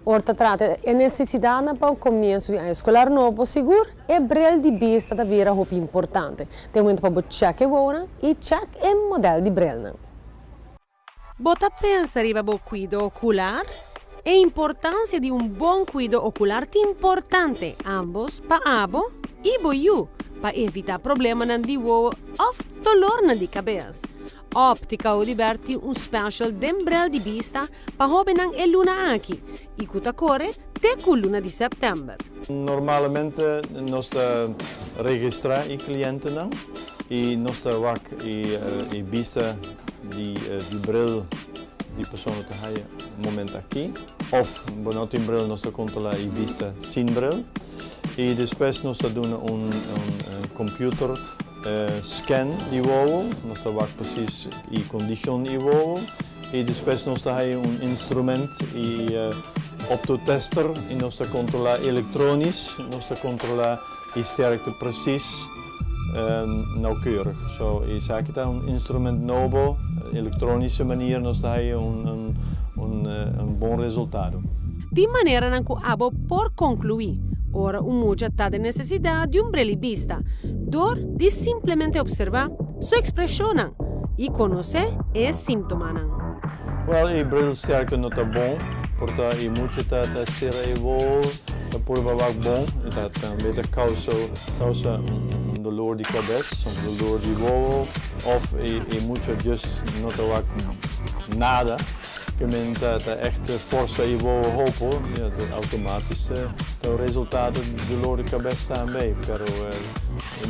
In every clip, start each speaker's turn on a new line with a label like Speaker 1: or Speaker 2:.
Speaker 1: Ora ta trata e nesesidatnan pa un komienso di aña eskolar nobo, sigur e bril di bista ta bira hopi importante. Ta e momento pa bo chèk e wowonan i chèk e modèl di brilnan. Bo ta pensa riba bo kuido okular? E importansia di un bon kuido okular ta importante ambos pa abo i bo yu pa evitá problemanan di wowo òf dolornan di kabes. Óptica Oduber tin un special den bril di bista pa hóbennan e luna aki i ku ta kore te ku luna di sèptèmber.
Speaker 2: Normalmente nos ta registrá e klientenan i nos ta wak e bista di di bril di persona ta haya moment aki. Òf bo no tin bril nos ta kontrolá e bista sin bril i despues nos ta duna un computer scan di wowo, nos ta wak precies e kondishon di e wowo. I despues nos ta haya un instrument i optotester i nos ta kontrolá elektronis, nos ta kontrolá e sterkte precies nauwkeurig. So esaki ta un instrument nobo, elektronische manier nos ta haya un un bon resultado.
Speaker 1: Tin maneranan ku abo por konkluí ora un mucha ta den nesesidat di un bril di bista dor di simplemente opservá su ekspreshonnan i konosé e símptomanan.
Speaker 2: Wèl, e bril sterkte no ta bon, por ta e mucha ta ta sera e wowo, ta purba wak bon, e ta tambe ta kousa kousa un dolor di kabes, un dolor di wowo, òf e e mucha djis no ta wak nada, ke men ta ta ègt forsa e wowo hopo, ya ta outomatis ta un resultado di dolor di kabes tambe, pero.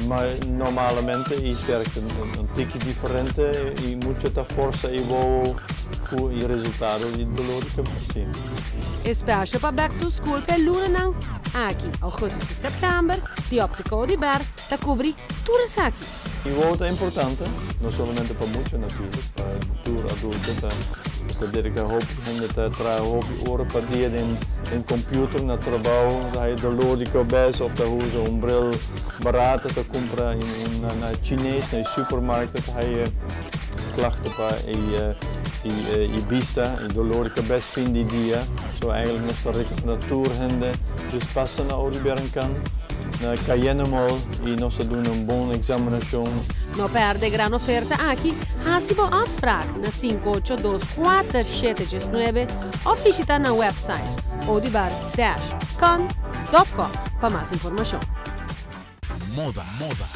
Speaker 2: Ma normalmente e sterkte un tiki diferente y mucho ta forsa e wowo cu e resultado di dolor di cabes, si.
Speaker 1: E special pa Back to School p'e lunanan aki, augustus y september, di Optica Oduber ta cubri tur esaki.
Speaker 2: E wowo ta importante, no solamente pa mucha natuurlijk, pa tur adulto ta. Nos ta dedica hopi hende ta traha hopi ora pa dia den den computer na trabao ta haya dolor di cabes of ta usa un bril barata ta cumpra in na na chines na e supermarkt ta haya klachten pa e e bista e dolor di cabes fin di dia so eigenlijk nos ta recomenda tur hende dus pasa na Odubergkan na Cayenne Mall y nos ta duna un bon examinacion.
Speaker 1: No perde e gran oferta aki, hasi bo afspraak na 5824719 òf bishita nan website oduber-con.com pa mas informashon.
Speaker 3: Moda, moda.